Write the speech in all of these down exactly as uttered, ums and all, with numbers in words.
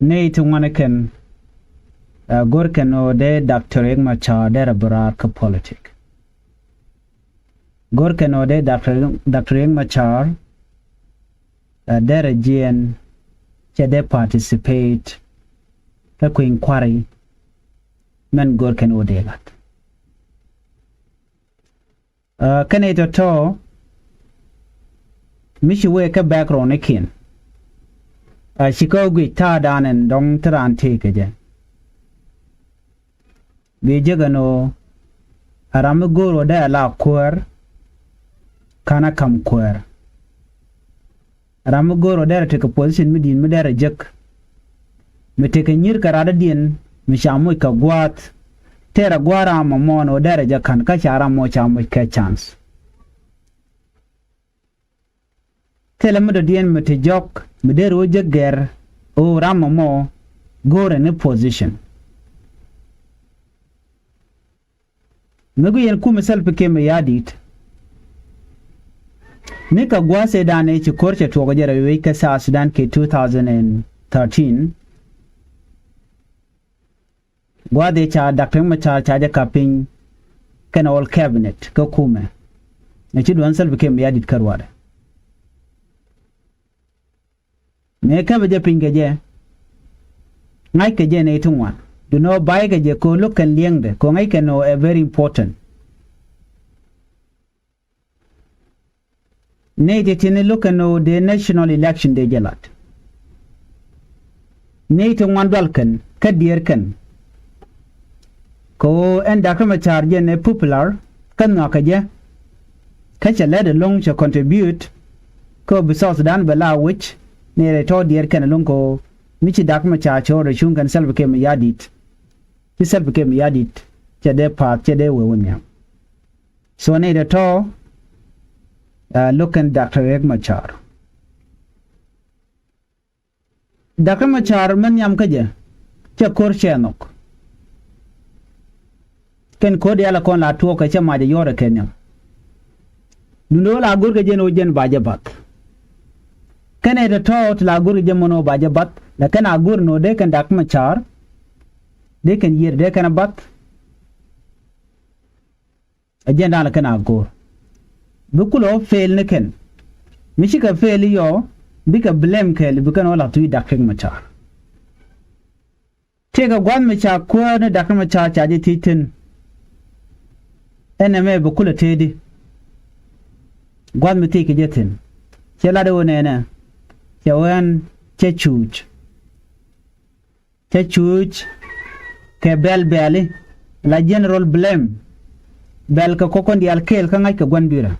Nɛy ti ŋuan kɛn, ɛ, go̱r kɛn ɣöö dee Doctor Riek Machar derɛ bi raar kä politik. Go̱r kɛn ɣöö dee Doctor, Doctor Riek Machar, ɛ, derɛ jiɛn cɛ dee participate kä kui̱ny kua̱ri mɛn go̱r kɛn ɣöö dee lat. Ɛ, kɛn i̱ tɔ̱tɔ̱ mi ci wee kä background ikiɛn. Ɛ, ci kä guic ta̱a̱dan ɛn dɔ̱ŋ ti raan tëëk kɛ jɛ. Bi jek ɛn ɣöö ɛ ram mi go̱o̱r ɣöö dee ɛ la kuäär, ka̱n ɛ ka̱m kuäär. Ram mi go̱o̱r ɔ derɛ tekɛ position mi di̱i̱t mi derɛ jek. Mi tekɛ nyi̱r kɛ radädiɛn mi ca moc kɛ gua̱a̱th. Tɛɛrɛ gua̱a̱r ram mɔ mɔɔn ɔ derɛ jɛ ka̱n kä ca ram mɔ ca moc kɛ chance. Thilɛ mi dɔ̱diɛn mi te jɔk mi derɛ wä jek gɛr ɔ ram mɔ mɔ go̱o̱rɛ ni position. Mi guic yɛn kumɛ Salva Kiir Mayardit. Ni kɛ gua̱a̱th ëëdan ëë ci ko̱r cɛ tuɔɔk jɛ rɛy wec kä South Sudan kɛ two thousand and thirteen. Gua̱a̱th ëë ca Doctor Riek Machar ca jɛ kap piny kɛnɛ whole cabinet kä kumɛ. Ɛ ci duɔ̱n Salva Kiir Mayardit kä ruaadɛ. Mëë käpɛ jɛ piny kɛ jɛ. Ŋa̱ckɛ jɛ nɛy ti ŋuan. Duundɛ ɣöö ba̱a̱ykɛ jɛ kɛ ɣöö lo̱k kɛn li̱eŋdɛ kɛ ɣöö ŋa̱ckɛ nɔ ɛ very important. Nɛy ti ti̱ni lo̱k kɛn ɣöö dee national election dee jɛ la̱t. Nɛy ti ŋuan dual kɛn kä diëër kɛn. Kɛ ɣöö ɛn Doctor Machar jɛn ɛ popular kä nhɔakɛ jɛ. Kä cɛ lɛt ɛlɔ̱ŋ cɛ contribute kä ɣöö bi South Sudan bɛ la wec ni rɛy tɔ̱ diɛɛr kɛn ɛlɔ̱ŋ kɛ ɣöö mi ci Doctor Machar cɛ ɣöö rɛ cuŋ kɛn Salva Kiir Mayardit. Ci Salva Kiir Mayardit cɛ dee path cɛ dee wee wä nhiam. So ni rɛy tɔ̱, ɛ, lo̱k kɛn Doctor Riek Machar. Doctor Machar mɛ nhiam kä jɛ cɛ ko̱r cɛ nhɔk. Kɛn ko̱r diaal kɔn la tuɔɔk kɛ cɛ mac ɛ yɔ̱ɔ̱rɛ kɛ nhiam. Duundɛ ɣöö la go̱r kɛ jɛn ɣöö jɛn ba jɛ bath. Kɛn ɛ tɔ̱tɔ̱ ti la go̱r kɛ jɛ mɔn ɣöö ba jɛ bath la kɛn a go̱r ni ɣöö dee kɛn Doctor Machar. Dee kɛn yiër dee kɛn a bath. Ɛ jɛn da̱a̱n kɛn a go̱o̱r. Bi kulɛ wä fail ni kɛn. Mi cikɛ fail i̱ yɔ bikɛ blame kɛɛl i̱ bi kɛn wä la̱th wi̱i̱ Doctor Riek Machar. Tëëkɛ gua̱th mi ca kuäär ni Doctor Riek Machar ca jɛ thiec thi̱n. Ɛn ɛmɛ bi kulɛ tëëdi. Gua̱th mi thiec kɛ jɛ thi̱n. Cɛ lat i̱ wä nɛnɛ. Cɛ wä ɛn cɛ cuuc. Cä cuuc kɛ bɛl bɛli la general blame. Bɛl kɛ kɔkɔn diaal kɛɛl kä ŋa̱c kɛ gua̱n dui̱rä.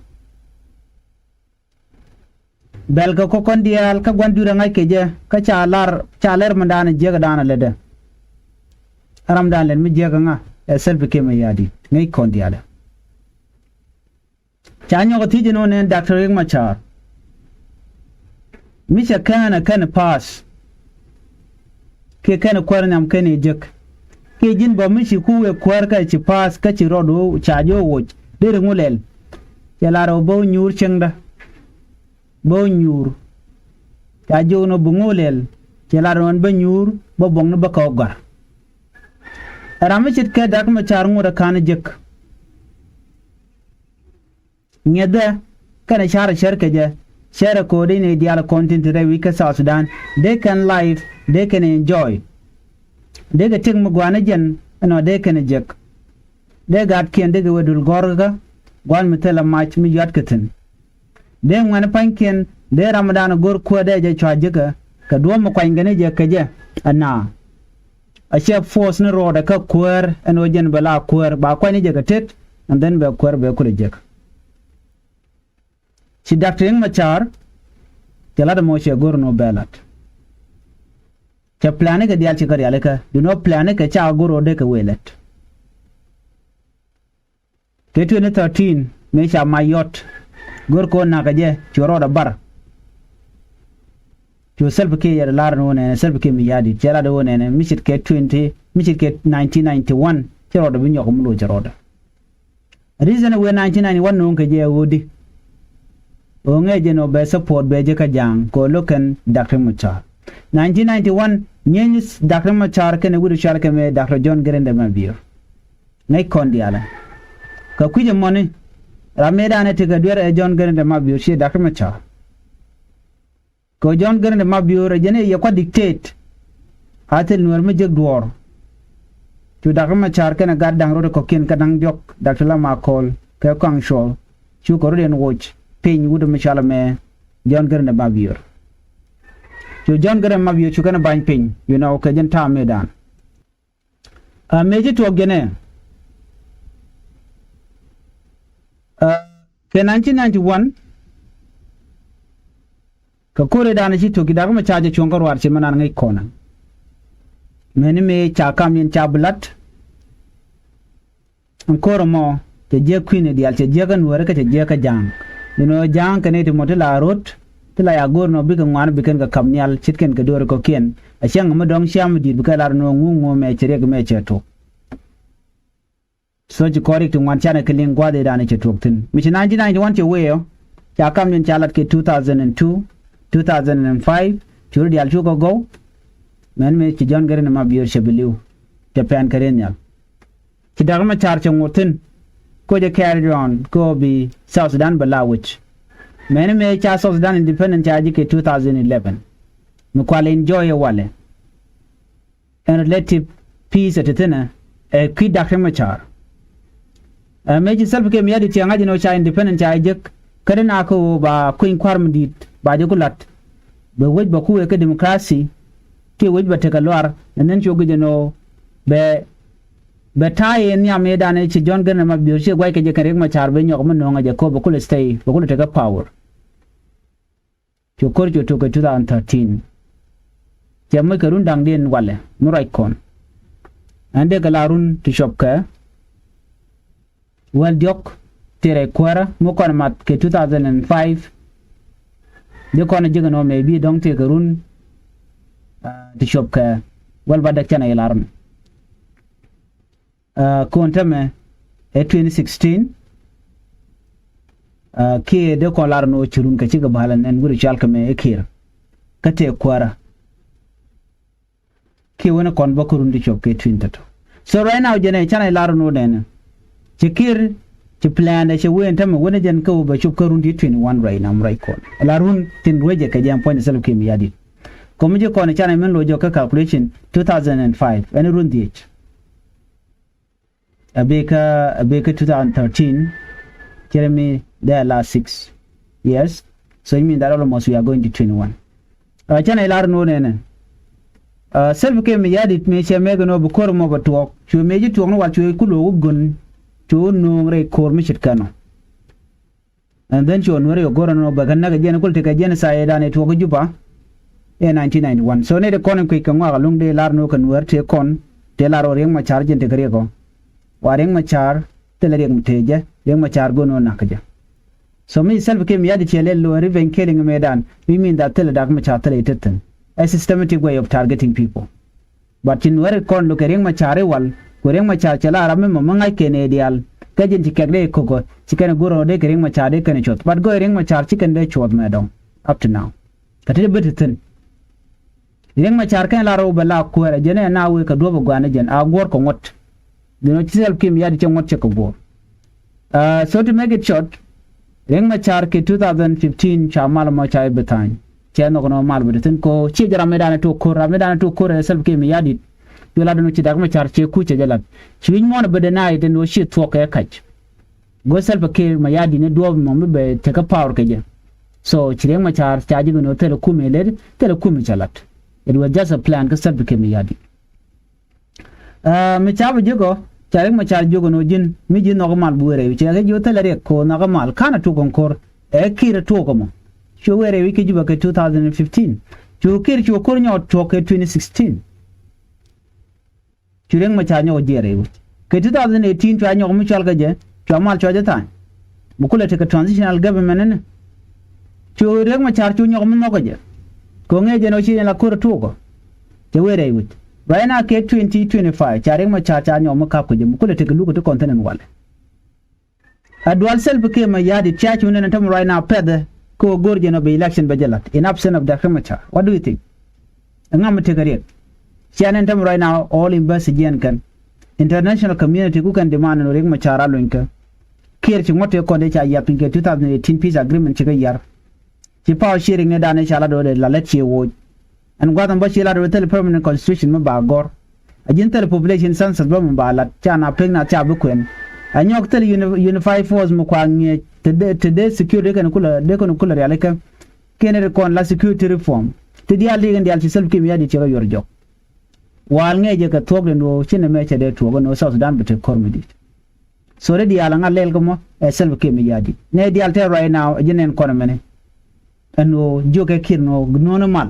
Bɛl kɛ kɔkɔn diaal kä gua̱n dui̱rä ŋa̱c kɛ jɛ kä ca lar ca lɛr mi daanɛ jiäk daanɛ lätdɛ. Ram daanɛ lät mi jiäk ŋa ɛ Salva Kiir Mayardit ŋäc kɔn diaalɛ. Ca nyɔk thiec ɛn ɣöö nɛn Doctor Riek Machar. Mi cɛ kɛn ɛ kɛn pass. Kiɛ kɛn kuäär nhiam kɛn i̱ jek. Kiɛ ji̱n bä mi ci ku wëë kuäär kä ci pass kä ci rɔɔd ɣöö ca jɛ ɣöö woc deri ŋu lɛl. Cɛ lar ɣöö bä wä nyuur cieŋdä. Bä wä nyuur. Ca jiök ni bi ŋu lɛl. Cɛ lar ɣöö bä nyuur bä buɔ̱ŋni bä kɛ wä gɔ̱a̱r. Ɛ ram mi ce̱tkɛ Doctor Machar ŋot ɛ ka̱n jek. Ŋi̱ethɛ kɛnɛ ca̱rɛ cär kɛ jɛ cärɛ ko̱o̱t in i̱ diaal kɔn tin te rɛy wi̱c kä South Sudan dee kɛn life dee kɛn enjoy. Dee kɛ tëk mi gua̱a̱n ni jɛn ɛnɔ dee kɛn jek. Dee gaatkiɛn dee kɛ wee dul gɔ̱rkä gua̱a̱n mi thilɛ mac mi yuatkɛ thi̱n. Dee ŋuɛ̈ni pa̱nykiɛn dee ramdan go̱r kuäär dee jɛ cua ji̱kä kɛ duɔ̱ɔ̱p mi kuanykɛ ni jɛ kɛ jɛ ɛna. A cɛ force ni rɔɔdɛ kä kuäär ɛn ɣöö jɛn bɛ la kuäär ba kuany ni jɛ kɛ tet. And then bɛ kuäär bɛ kulɛ jek. Ci Doctor Riek Machar cɛ lat ɛmɔ cɛ go̱r ni ɣöö bɛ lat. Cɛ plan ni kɛ diaal ci kɛ rialikä duundɛ ɣöö plan ni kɛ ca go̱r ɣöö dee kɛ wee lät. Kɛ twenty thirteen mëë ca mac yɔt go̱r kɛ ɣöö na̱kä jɛ cu rɔɔdɛ bar. Cu Salva Kiir yɛr lar ni ɣöö nɛnɛ Salva Kiir Mayardit cɛ lat ɣöö nɛnɛ mi ce̱tkɛ twenty mi ce̱tkɛ nineteen ninety one cɛ rɔɔdɛ bi nyɔk mi loc cɛ rɔɔdɛ. Reason wëë nineteen ninety one no̱o̱ŋ kɛ jɛ ɣöö di. Ɣöö ŋäc jɛ nɔ bɛ support bɛ jɛ kä ja̱a̱ŋ kɛ ɣöö lo̱k kɛn Doctor Machar. Nineteen ninety one Nyieeny Dak Riek Machar kɛnɛ wi̱cdɛ cɔal kɛ mɛ Doctor John Garang de Mabior. Ŋäc kɔn diaalɛ. Kɛ kui̱c ɛmɔni, ram mëëdan ɛ tekɛ duer ɛ John Garang de Mabior, ciɛ Dak Riek Machar. Kɛ John Garang de Mabior ɛ jɛn ɛ yɛ kua̱r dictate. A thil Nuɛr mi jek duɔ̱ɔ̱r. Cu Dak Riek Machar kɛnɛ gat da̱ŋ rot ɛ kɔ̱kiɛn kä da̱ŋ diɔ̱k, Doctor Lam Akol kɛ Kɔaŋ Cuɔl. Cukɛ rot ɛn woc piny wut mi cɔal ɛmɛ John Garang de Mabior. Cu John Garang de Mabior cu kɛn ba̱ny piny, you know, kɛ jɛn ta̱a̱ mëëdan. A mëë ci tuɔɔk jɛn ɛ, a, kɛ nineteen ninety-one, kɛ ko̱r ëëdan ci tuɔɔk ci Dak Machar cɛ cuɔ̱ŋ kä ruaar ci mɛ nan ŋäc kɔnɛ. Mɛni mëë ca kam yɛn ca bi la̱t. Ɛn ko̱r ɛmɔ cɛ jiäk kui̱ni diaal, cɛ jiäk kä Nuääri kä cɛ jiäk kä Ja̱a̱ŋ. Inɔ Ja̱a̱ŋ kɛn i̱ ti mɔ ti la rot ti la ya go̱o̱r nɔ bikɛ ŋuan bikɛn kɛ kap nhial ce̱tkɛn kɛ do̱ri kɔ̱kiɛn. A cäŋ mi dɔ̱ŋ ciam mi di̱i̱t bikɛ lar nɔ ŋuŋ ŋuɔ mɛ cɛ riɛk mɛ cɛ tuɔɔk. So ci kɔn riɛk ti ŋuan canɛ kɛ liŋ gua̱a̱th i̱ da̱a̱n cɛ tuɔɔk thi̱n. Mi ci nineteen ninety-one cɛ wee ɔ, ca kam niɛn ca lat kɛ two thousand and two, two thousand and five, curi diaal cukɛ gɔw. Mɛn mi ci John Garang de Mabior cɛ bi li̱w, cɛ pɛn kɛ ri nhial. Ci Dak Machar cɛ ŋot thi̱n. Ko jɛ carry on ko bi South Sudan bɛ la wec. Mɛn mi ca South Sudan independent ca ji̱ kɛ two thousand eleven. Mi kual enjoy ɛ walɛ. Ɛn relative peace ɛ ti thi̱n ɛ kui̱ Dak Riek Machar. Ɛ mëë ci Salva Kiir Mayardit cɛ ŋa̱c ɛn ɣöö ca independent ca jek kä dee na kä ɣöö ba kueny kua̱r mi di̱i̱t ba jɛ ku la̱t. Bɛ wec bɛ ku wee kä democracy kiɛ wec bɛ tekɛ luaar, and then cu guic ɛn ɣöö bɛ, bɛ ta̱a̱ yɛ nhiam ëëdan ëë ci John Garang de Mabior ci gua̱c kɛ jɛ kɛn Riek Machar bɛ nyɔk mi no̱o̱ŋ ɛ jɛ kɛ ɣöö bɛ kulɛ stay, bɛ kulɛ tekɛ power. Cu ko̱r cu tuk kɛ two thousand thirteen. Cɛ moc kɛ run da̱ŋdiɛn walɛ mi ruac kɔn. Ɛn dee kɛ la run ti cuɔp kɛ wäl diɔ̱k ti rɛy kuäärä mi kɔn math kɛ two thousand and five. Dee kɔn ji̱ kɛ nɔ mɛ bi dɔ̱ŋ tëë kɛ run, ah, ti cuɔp kɛ wäl ba däk canɛ ilarun. Ah, kɔn tämɛ ɛ twenty sixteen. Ah, kiɛ dee kɔn lar ni ɣöö ci run kɛ cikɛ bäl ɛn, ɛn wi̱r cɔal kɛ mɛ ɛ Kiir kä tëë kuäärä. Kiɛ wen kɔn bä kä run ti cop kɛ twenty thirty. So right now jɛn ɛ canɛ lar ni ɣöö nɛnɛ ci Kiir ci plan ɛ cɛ wen tämɛ wen jɛn kä wä bɛ cop kä run ti twenty one right now right kɔn. La run tin ruecɛ kɛ jɛn puɔ̱ny Salva Kiir Mayardit. Kɔmi ji̱ kɔn canɛ min lo̱c jɔk kä calculation two thousand and five ɛn run dhiec. A bek kä, a bek kä two thousand thirteen, cɛ rɛ mi dee a last six years. So it means that almost we are going to twenty-one. Uh, canɛ ilar ni wä nɛnɛ. Uh, Salva Kiir Mayardit mëë cɛ mɛk ɛn ɣöö bi ko̱r ɛmɔ bɛ tuɔɔk. Cuɛ mëë ji̱ tuɔɔk ni wal cuɛ ku lo̱o̱k gön. Cuɛ wä nööŋ rɛy ko̱r mi ce̱tkɛ nɔ. And then cuɛ Nuɛri ɛ go̱r ɛn ɣöö bɛ kɛ näk ɛ jɛn kul tekɛ genocide dan ɛ tuɔɔk kä Juba ɛ nineteen ninety-one. So nɛy ti kɔn in kui̱c kɛ ŋɔak ɛlɔ̱ŋ dee lar ni wä kɛ Nuɛr tëë kɔn tëë lar ɣöö Riek Machar jɛn tekɛ riɛk ɔ. Wa Riek Machar thilɛ riɛk mi tëë jɛ, Riek Machar go̱n ɣöö nak kä jɛ. So mi Salva Kiir Mayardit cɛ lɛl lo̱ revenge killing mëëdan, we mean that thilɛ Dak Machar thilɛ itet thi̱n. A systematic way of targeting people. But ci Nuɛri kɔn lo̱kɛ Riek Machar i̱ wal, ku Riek Machar cɛ la ram mi mɔ mi ŋa̱c kɛn ëë diaal. Kä ji̱n ci kɛk dee ko̱kɔ, ci kɛn go̱r ɣöö dee kɛ Riek Machar dee kɛn cuɔth. But go̱r Riek Machar ci kɛn dee cuɔth mɛ dɔ̱ŋ, up to now. Kä ti dee bä ti thi̱n. Riek Machar kɛn la rɛw bɛ la kuäärä jɛn ɛ na wëë kɛ duɔ̱p ɛ gua̱a̱n ɛ jɛn a guɔ̱r kɛ ŋuɔ̱t. Dun ɔ ci Salva Kiir Mayardit cɛ ŋuɔ̱t cɛ kɛ guɔ̱r. Uh, so to make it short, Riek Machar kɛ two thousand fifteen ca mal mɔ ca i̱ bi tha̱a̱ny. Cɛ nhɔk nɔ mal bi ti thi̱n ko ci jɛ ram mi danɛ tok ko̱r, ram mi danɛ tok ko̱r ɛ Salva Kiir Mayardit. Cu lat dun ci Dak Machar cɛ kuc cɛ jɛ lat. Ci wi̱c muɔ̱ɔ̱n bi dee na i̱ tin wä ci thuɔk kɛ kac. Go Salva Kiir Mayardit ni duɔ̱ɔ̱p mɔ mi bɛ tekɛ power kɛ jɛ. So ci Riek Machar ca ji̱ bi ni wä thilɛ kum i̱ led, thilɛ kum i̱ ca lat. It was just a plan kä Salva Kiir Mayardit. Ah, mi ca bi ji̱ gɔ, ca Riek Machar jiök ɛn ɣöö ji̱n mi ji̱ nhɔk mal bi wëë rɛy wi̱c cɛ kɛ ji̱ wä thilɛ riɛk kɛ ɣöö nhɔk mal ka̱n a tuk ɛn ko̱r. Ɛ Kiir ɛ tuɔɔk ɛmɔ. Cu wëë rɛy wi̱c kɛ Juba kɛ two thousand and fifteen. Cu Kiir cu ko̱r nyɔɔt tuɔɔk kɛ twenty sixteen. Cu Riek Machar nyɔk jiɛɛr rɛy wi̱c. Kɛ two thousand eighteen cua nyɔk mi cual kɛ jɛ, cua mal cua jɛ tha̱a̱ny. Bi kulɛ tekɛ transitional government ɛnɛ. Cu Riek Machar cu nyɔk mi nhɔk kɛ jɛ. Kɛ ŋee jɛn ɔ ci yɛn la ko̱r ɛ tuɔɔk ɔ. Cɛ wee rɛy wi̱c. Right now kɛ twenty twenty-five ca Riek Machar ca nyɔk mi kap kɛ jɛ mi kulɛ tekɛ luk ɛ ti kɔn thi̱n ɛn walɛ. A dual Salva Kiir Mayardit ca cu nɛn ɛ tämɛ right now pɛthɛ kɛ ɣöö go̱r jɛn ɔ bi election bɛ jɛ la̱t in absence of Doctor Machar. What do you think? Ɛŋa mi tekɛ riɛk? Ciɛ nɛn tämɛ right now, all embassy jiɛn kɛn. International community ku kɛn demand ni Riek Machar a luny kɛ. Kiir ci ŋuɔ̱t tëë kɔn dee ca yiap piny kɛ two thousand eighteen peace agreement ci kɛ yar. Ci power sharing ni dan i̱ ca lat wä dee la lät ci woc. Ɛn gua̱th ɛn bä ci lat wä thil permanent constitution mi ba gɔr. A ji̱n thil population census bä mi ba lat ca na pek na ca bi kuɛn. A nyɔk thil uni-, unified force mi kua ŋiɛc te dee, te dee security kɛn kulɛ, dee kɛn kulɛ rialikä. Kɛn ri kɔn la security reform. Ti diaal ti kɛn diaal ci Salva Kiir Mayardit ci kɛ yuɔr jɔk. Waal ŋiɛc jɛ kɛ thuɔ̱k den ɣöö ci nɛ mɛ cɛ dee tuɔɔk ɛn ɣöö South Sudan bi te kɔr mi di̱t. So dee diaal aŋa lɛl kä mɔ ɛ Salva Kiir Mayardit. Nɛ diaal tɛ right now ɛ ji̱ nɛn kɔn ɛmɛni. Ɛn ɣöö jiökɛ Kiir ɛn ɣöö nööŋ mal.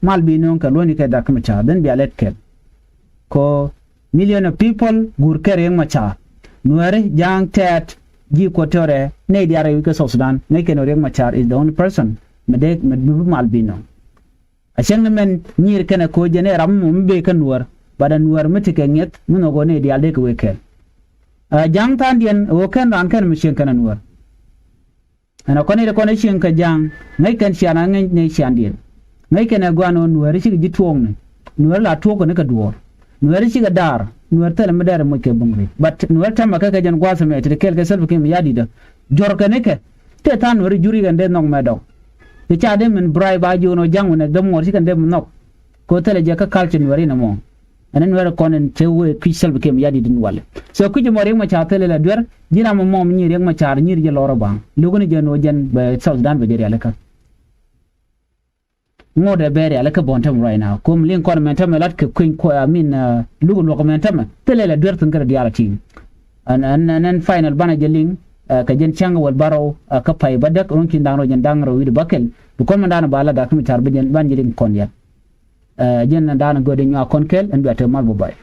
Mal bi nööŋ kɛ luɔ̱ni kɛ Dak Machar then bia lɛt kɛl. Kɛ ɣöö million of people guur kɛ Riek Machar. Nuääri, Ja̱a̱ŋ, Tɛɛt, ji̱ Equatoria, nɛy diaal rɛy wi̱c kä South Sudan ŋäc kɛn ɣöö Riek Machar is the only person mi dee mi bi mal bi nööŋ. A cäŋ ni mɛn nyiir kɛnɛ ko̱ jɛn ɛ ram mɔ mi bee kä Nuäär, but a Nuäär mi ti kɛ ŋi̱eth mi nhɔk ɣöö nɛy diaal dee kɛ wee kɛɛl. A Ja̱a̱ŋ tha̱a̱ŋdiɛn ɣöö kɛn raan kɛn mi cieŋ kɛn a Nuäär. Ɛn a kɔn i̱ ti kɔn i̱ cieŋ kɛ Ja̱a̱ŋ ŋäc kɛn cian a ŋäc nɛy ciandiɛn. Ŋäc kɛn ɛ gua̱a̱n ɣöö Nuäär i̱ cikɛ ji̱ tuɔɔkni. Nuäär la tuɔɔkni kɛ duɔ̱ɔ̱r. Nuäär i̱ cikɛ daar. Nuäär thilɛ mi dɛr ɛ moc kɛ buŋ ri̱c. But Nuäär täämɛ kä kɛ jɛn gua̱a̱th ɛmɛ ti ti kɛɛl kɛ Salva Kiir Mayardit ɛ. Juɔ̱rkɛ nikɛ. Tëë tha̱a̱ŋ Nuäär i̱ jur i̱ kɛn dee nhɔk mɛ dɔ̱ŋ. Ti ca dee min bribe a jiön ɔ Ja̱ŋ wunɛ dämuɔɔr ci kɛn dee mi nhɔk. Kɛ ɣöö thilɛ jɛ kä culture Nuäär inɛ mɔ. Ɛn Nuäär kɔn in te wee kui̱c Salva Kiir Mayardit in walɛ. So kui̱c mɔ Riek Machar thilɛ la duer ji̱n ram mɔ mɔ mi nyier Riek Machar nyier jɛ lɔr ɔ baŋ. Lo̱k ni jɛ ni wä jɛn bɛ South Sudan bɛ jɛ rialikä. Ŋot ɛ bɛ rialikä bɔn tämɛ right now. Kum liŋ kɔn mɛn tämɛ lat kɛ kui̱ny kuɔ, I mean, uh, luk luɔk mɛn tämɛ. Thilɛ la duer thi̱n kä rɛ diaal a ti̱i̱ŋ. Ɛn, ɛn, ɛn, ɛn final banɛ jɛ liŋ, uh, kɛ jɛn cäŋ wäl barɔw, uh, kä pay bädäk, ruɔ̱n ki̱n da̱ŋ rɛw jɛn da̱ŋ rɛw wi̱cdɛ bäkɛl. Bi kɔn mɛn da̱a̱n ba la Dak Machar bi jɛn, ban jɛ liŋ kɔn yɛn. Uh, jɛn da̱a̱n göödɛ nyuak kɔn kɛl, ɛn bia te mal bä bay.